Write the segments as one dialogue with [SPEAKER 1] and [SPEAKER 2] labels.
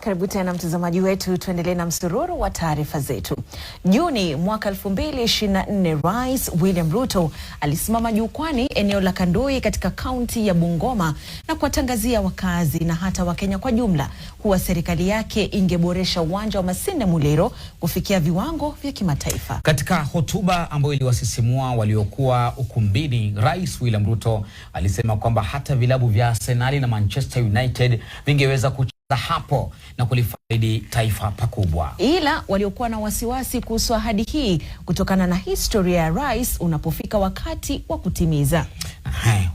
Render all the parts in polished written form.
[SPEAKER 1] Karibu tena mtazamaji wetu, tuendelee na msururu wa taarifa zetu. Juni mwaka 2024, Rais William Ruto alisimama jukwani eneo la Kandui katika kaunti ya Bungoma na kuwatangazia wakazi na hata Wakenya kwa jumla kuwa serikali yake ingeboresha uwanja wa Masinde Muliro kufikia viwango vya kimataifa.
[SPEAKER 2] Katika hotuba ambayo iliwasisimua waliokuwa ukumbini, Rais William Ruto alisema kwamba hata vilabu vya Arsenali na Manchester United vingeweza kucheza hapo na kulifaidi taifa pakubwa.
[SPEAKER 1] Ila waliokuwa na wasiwasi kuhusu ahadi hii kutokana na historia ya rais unapofika wakati wa kutimiza.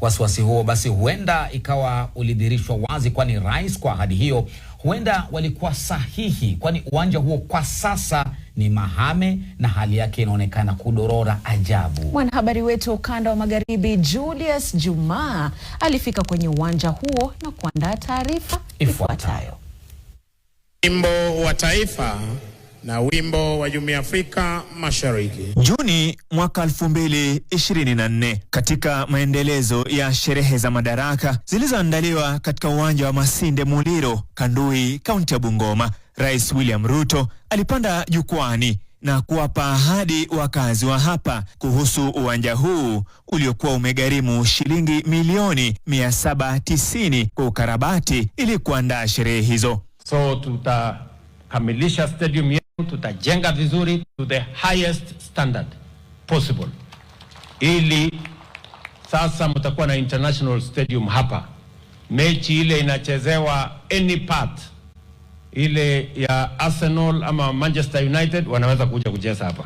[SPEAKER 2] Wasiwasi huo basi huenda ikawa ulidhihirishwa wazi, kwani rais kwa ahadi hiyo huenda walikuwa sahihi, kwani uwanja huo kwa sasa ni mahame na hali yake inaonekana kudorora ajabu.
[SPEAKER 1] Mwanahabari wetu ukanda wa magharibi Julius Jumaa alifika kwenye uwanja huo na kuandaa taarifa ifuatayo.
[SPEAKER 3] Wimbo wa Taifa na wimbo wa Jumuiya ya Afrika Mashariki.
[SPEAKER 4] Juni mwaka 2024, katika maendelezo ya sherehe za Madaraka zilizoandaliwa katika uwanja wa Masinde Muliro, Kandui, kaunti ya Bungoma, Rais William Ruto alipanda jukwani na kuwapa ahadi wakazi wa hapa kuhusu uwanja huu uliokuwa umegharimu shilingi milioni 790 kwa ukarabati ili kuandaa sherehe hizo.
[SPEAKER 5] So tutakamilisha stadium yetu, tutajenga vizuri to the highest standard possible, ili sasa mtakuwa na international stadium hapa. Mechi ile inachezewa any part ile ya Arsenal ama Manchester United wanaweza kuja kucheza hapa.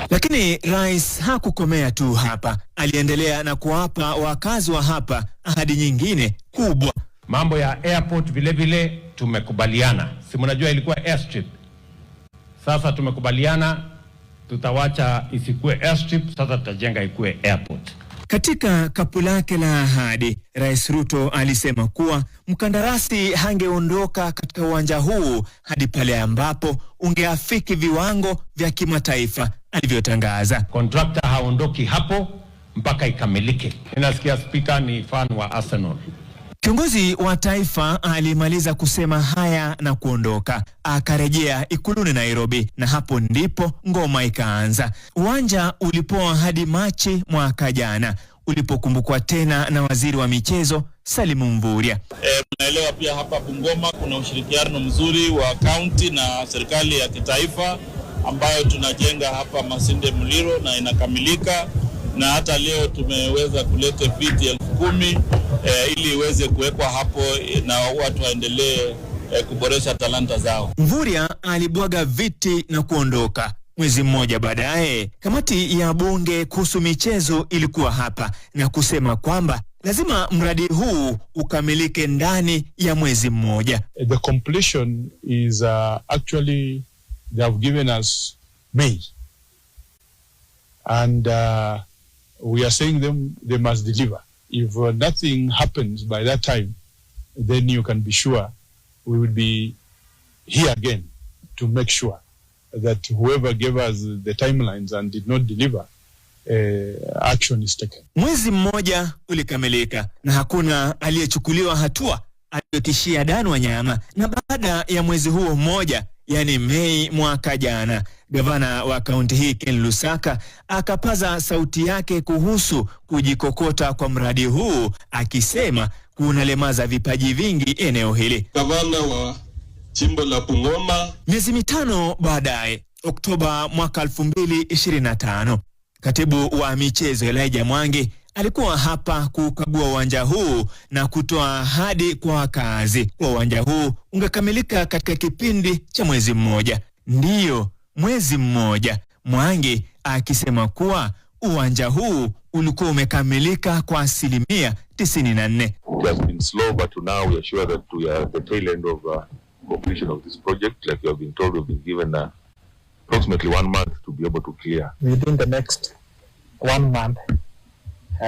[SPEAKER 4] Lakini rais hakukomea tu hapa, aliendelea na kuwapa wakazi wa hapa ahadi nyingine kubwa.
[SPEAKER 5] Mambo ya airport vile vile tumekubaliana, si mnajua ilikuwa airstrip. Sasa tumekubaliana tutawacha isikuwe airstrip, sasa tutajenga ikuwe airport.
[SPEAKER 4] Katika kapu lake la ahadi, Rais Ruto alisema kuwa mkandarasi hangeondoka katika uwanja huu hadi pale ambapo ungeafiki viwango vya kimataifa alivyotangaza.
[SPEAKER 5] Contractor haondoki hapo mpaka ikamilike. Ninasikia spika ni fan wa Arsenal.
[SPEAKER 4] Kiongozi wa taifa alimaliza kusema haya na kuondoka, akarejea ikuluni Nairobi, na hapo ndipo ngoma ikaanza. Uwanja ulipoa hadi Machi mwaka jana ulipokumbukwa tena na waziri wa michezo Salimu Mvurya.
[SPEAKER 6] Naelewa pia hapa Bungoma kuna ushirikiano mzuri wa kaunti na serikali ya kitaifa ambayo tunajenga hapa Masinde Muliro na inakamilika, na hata leo tumeweza kuleta viti 10,000 ili iweze kuwekwa hapo na watu waendelee kuboresha talanta zao.
[SPEAKER 4] Mvurya alibwaga viti na kuondoka. Mwezi mmoja baadaye, kamati ya bunge kuhusu michezo ilikuwa hapa na kusema kwamba lazima mradi huu ukamilike ndani ya mwezi mmoja.
[SPEAKER 7] The completion is actually they have given us May, and we are saying them they must deliver. If nothing happens by that time, then you can be sure we will be here again to make sure that whoever gave us the timelines and did not deliver, action is taken.
[SPEAKER 4] Mwezi mmoja ulikamilika na hakuna aliyechukuliwa hatua aliyotishia Dan Wanyama. Na baada ya mwezi huo mmoja, yani Mei mwaka jana, gavana wa kaunti hii Ken Lusaka akapaza sauti yake kuhusu kujikokota kwa mradi huu, akisema kunalemaza vipaji vingi eneo hili.
[SPEAKER 6] Gavana wa jimbo la Bungoma.
[SPEAKER 4] Miezi 5 baadaye, Oktoba mwaka 2025, katibu wa michezo Elijah Mwangi alikuwa hapa kukagua uwanja huu na kutoa ahadi kwa wakazi kuwa uwanja huu ungekamilika katika kipindi cha mwezi mmoja. Ndiyo, mwezi mmoja, Mwangi akisema kuwa uwanja huu ulikuwa umekamilika kwa 94%.
[SPEAKER 8] It has been slow, but now we are sure that we are at the tail end of completion of this project. Like you have been told, we've been given approximately 1 month to be able to clear.
[SPEAKER 9] Within the next 1 month,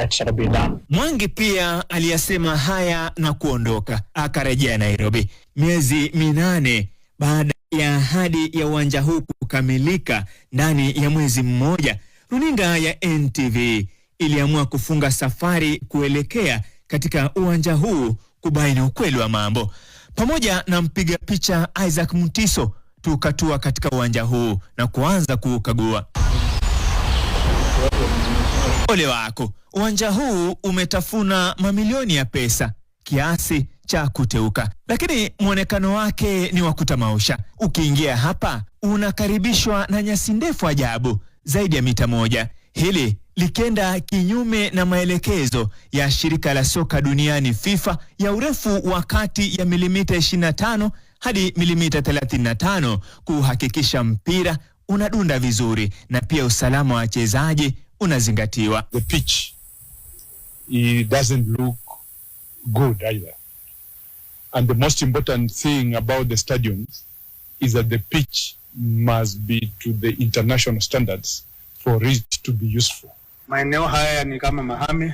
[SPEAKER 9] it shall be done.
[SPEAKER 4] Mwangi pia aliyasema haya na kuondoka, akarejea Nairobi miezi 8 baada ya ahadi ya uwanja huu kukamilika ndani ya mwezi mmoja. Runinga ya NTV iliamua kufunga safari kuelekea katika uwanja huu kubaini ukweli wa mambo. Pamoja na mpiga picha Isaac Mutiso tukatua katika uwanja huu na kuanza kuukagua. Ole wako, uwanja huu umetafuna mamilioni ya pesa kiasi cha kuteuka, lakini mwonekano wake ni wa kutamausha. Ukiingia hapa unakaribishwa na nyasi ndefu ajabu zaidi ya mita 1. Hili likienda kinyume na maelekezo ya shirika la soka duniani FIFA ya urefu wa kati ya milimita 25 hadi milimita 35 kuhakikisha mpira unadunda vizuri na pia usalama wa wachezaji unazingatiwa.
[SPEAKER 7] The pitch, it doesn't look good either. And the most important thing about the stadiums is that the pitch must be to the international standards for it to be useful.
[SPEAKER 10] Maeneo haya ni kama mahame.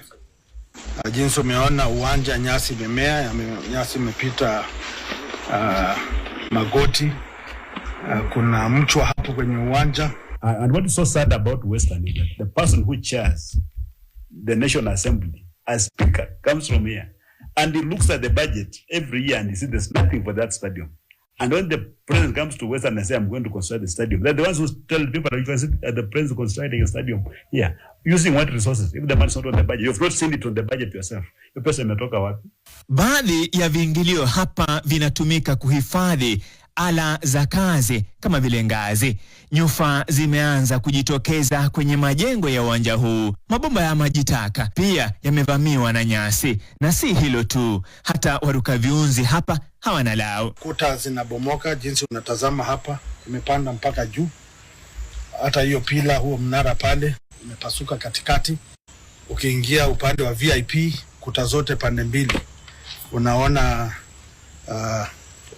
[SPEAKER 10] Jinsi umeona uwanja, nyasi imemea, nyasi imepita magoti. Kuna mchwa hapo kwenye uwanja.
[SPEAKER 11] And what is so sad about Western is that the person who chairs the National Assembly as speaker comes from here, and he looks at the budget every year and he sees there's nothing for that stadium. And when the president comes to Western and says, I'm going to construct the stadium, they're the ones who tell people that you can see the president constructing a stadium here, using what resources? If the money is not on the budget, you've not seen it on the budget yourself. Hiyo pesa imetoka wapi?
[SPEAKER 4] Baadhi ya viingilio hapa vinatumika kuhifadhi ala za kazi kama vile ngazi. Nyufa zimeanza kujitokeza kwenye majengo ya uwanja huu. Mabomba ya maji taka pia yamevamiwa na nyasi, na si hilo tu, hata waruka viunzi hapa hawana lao.
[SPEAKER 10] Kuta zinabomoka, jinsi unatazama hapa, imepanda mpaka juu. Hata hiyo pillar, huo mnara pale imepasuka katikati. Ukiingia upande wa VIP, kuta zote pande mbili unaona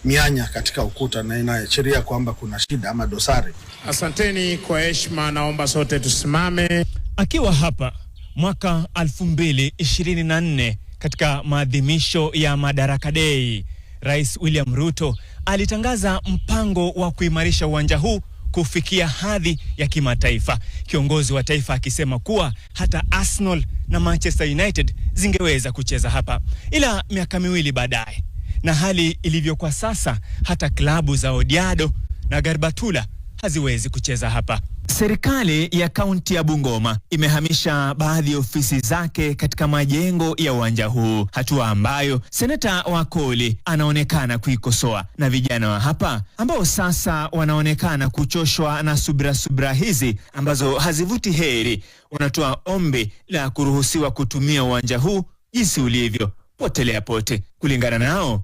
[SPEAKER 10] mianya katika ukuta na inaashiria kwamba kuna shida ama dosari.
[SPEAKER 3] Asanteni kwa heshima, naomba sote tusimame.
[SPEAKER 4] Akiwa hapa mwaka 2024 katika maadhimisho ya Madaraka Day, Rais William Ruto alitangaza mpango wa kuimarisha uwanja huu kufikia hadhi ya kimataifa. Kiongozi wa taifa akisema kuwa hata Arsenal na Manchester United zingeweza kucheza hapa. Ila miaka miwili baadaye, na hali ilivyokuwa sasa, hata klabu za Odiado na Garbatula haziwezi kucheza hapa. Serikali ya kaunti ya Bungoma imehamisha baadhi ya ofisi zake katika majengo ya uwanja huu, hatua ambayo seneta Wakoli anaonekana kuikosoa, na vijana wa hapa ambao sasa wanaonekana kuchoshwa na subira subira hizi ambazo hazivuti heri, wanatoa ombi la kuruhusiwa kutumia uwanja huu jinsi ulivyo, potelea pote. Kulingana nao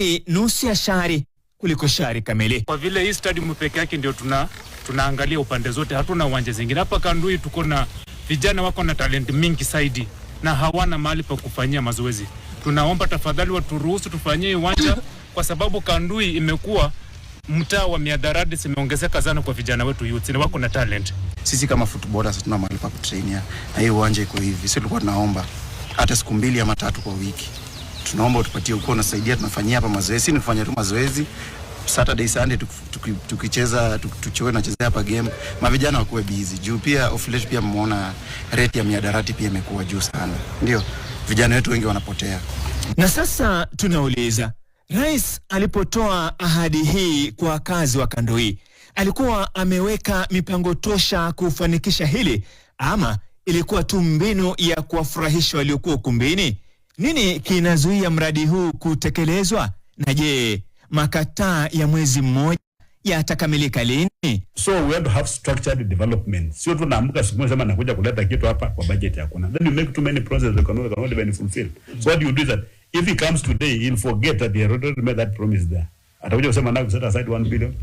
[SPEAKER 4] ni nusu ya shari kuliko shari kamili.
[SPEAKER 12] Kwa vile hii stadium peke yake ndio tunaangalia upande zote, hatuna uwanja zingine. Hapa Kandui tuko na vijana wako na talent mingi zaidi na hawana mahali pa kufanyia mazoezi. Tunaomba tafadhali waturuhusu tufanyie uwanja, kwa sababu Kandui imekuwa mtaa wa mihadarati zimeongezeka sana kwa vijana wetu youth, na wako na talent.
[SPEAKER 13] Sisi kama footballers hatuna mahali pa kutrainia na hii uwanja iko hivi. Sisi tulikuwa tunaomba hata siku 2 ama 3 kwa wiki, tunaomba utupatie, uko unasaidia, tunafanyia hapa mazoezi, ni kufanya tu mazoezi Saturday Sunday, tukicheza tuchoe nachezea hapa game, mavijana wakuwe busy juu pia off late pia mmeona rate ya mihadarati pia imekuwa juu sana, ndio vijana wetu wengi wanapotea.
[SPEAKER 4] Na sasa tunauliza, Rais alipotoa ahadi hii kwa wakazi wa Kandui, alikuwa ameweka mipango tosha kufanikisha hili ama ilikuwa tu mbinu ya kuwafurahisha waliokuwa ukumbini? Nini kinazuia mradi huu kutekelezwa? Na je, makataa ya mwezi mmoja yatakamilika lini?
[SPEAKER 11] So we have to have structured development. Sio tu naamka siku moja sema nakuja kuleta kitu hapa kwa budget hakuna. Then you make too many promises that cannot even fulfill. So what you do is that if he comes today, he'll forget that he had already made that promise there. Atakuja kusema now set aside 1 billion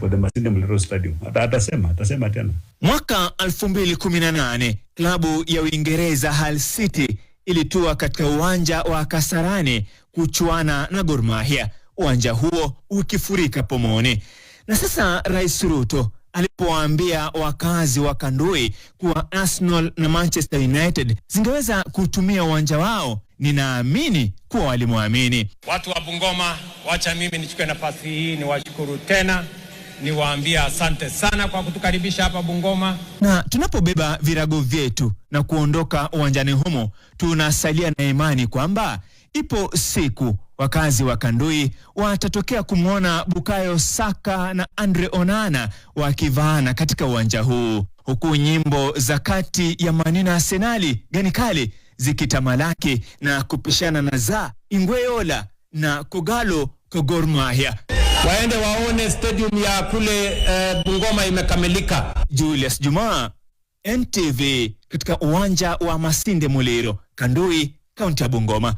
[SPEAKER 11] for the Masinde Muliro Stadium. Atasema tena.
[SPEAKER 4] Mwaka 2018 klabu ya Uingereza Hull City ilitua katika uwanja wa Kasarani kuchuana na Gor Mahia, uwanja huo ukifurika pomoni. Na sasa Rais Ruto alipowaambia wakazi wa Kandui kuwa Arsenal na Manchester United zingeweza kutumia uwanja wao, ninaamini kuwa walimwamini.
[SPEAKER 5] Watu wa Bungoma, wacha mimi nichukue nafasi hii niwashukuru tena, niwaambie asante sana kwa kutukaribisha hapa Bungoma.
[SPEAKER 4] Na tunapobeba virago vyetu na kuondoka uwanjani humo, tunasalia na imani kwamba Ipo siku wakazi wa Kandui watatokea kumwona Bukayo Saka na Andre Onana wakivaana katika uwanja huu, huku nyimbo za kati ya maneno ya Arsenali gani kali zikitamalaki na kupishana na za Ingweola na Kogalo kwa Gor Mahia.
[SPEAKER 5] Waende waone stadium ya kule Bungoma imekamilika.
[SPEAKER 4] Julius Jumaa, NTV, katika uwanja wa Masinde Muliro, Kandui, kaunti ya Bungoma.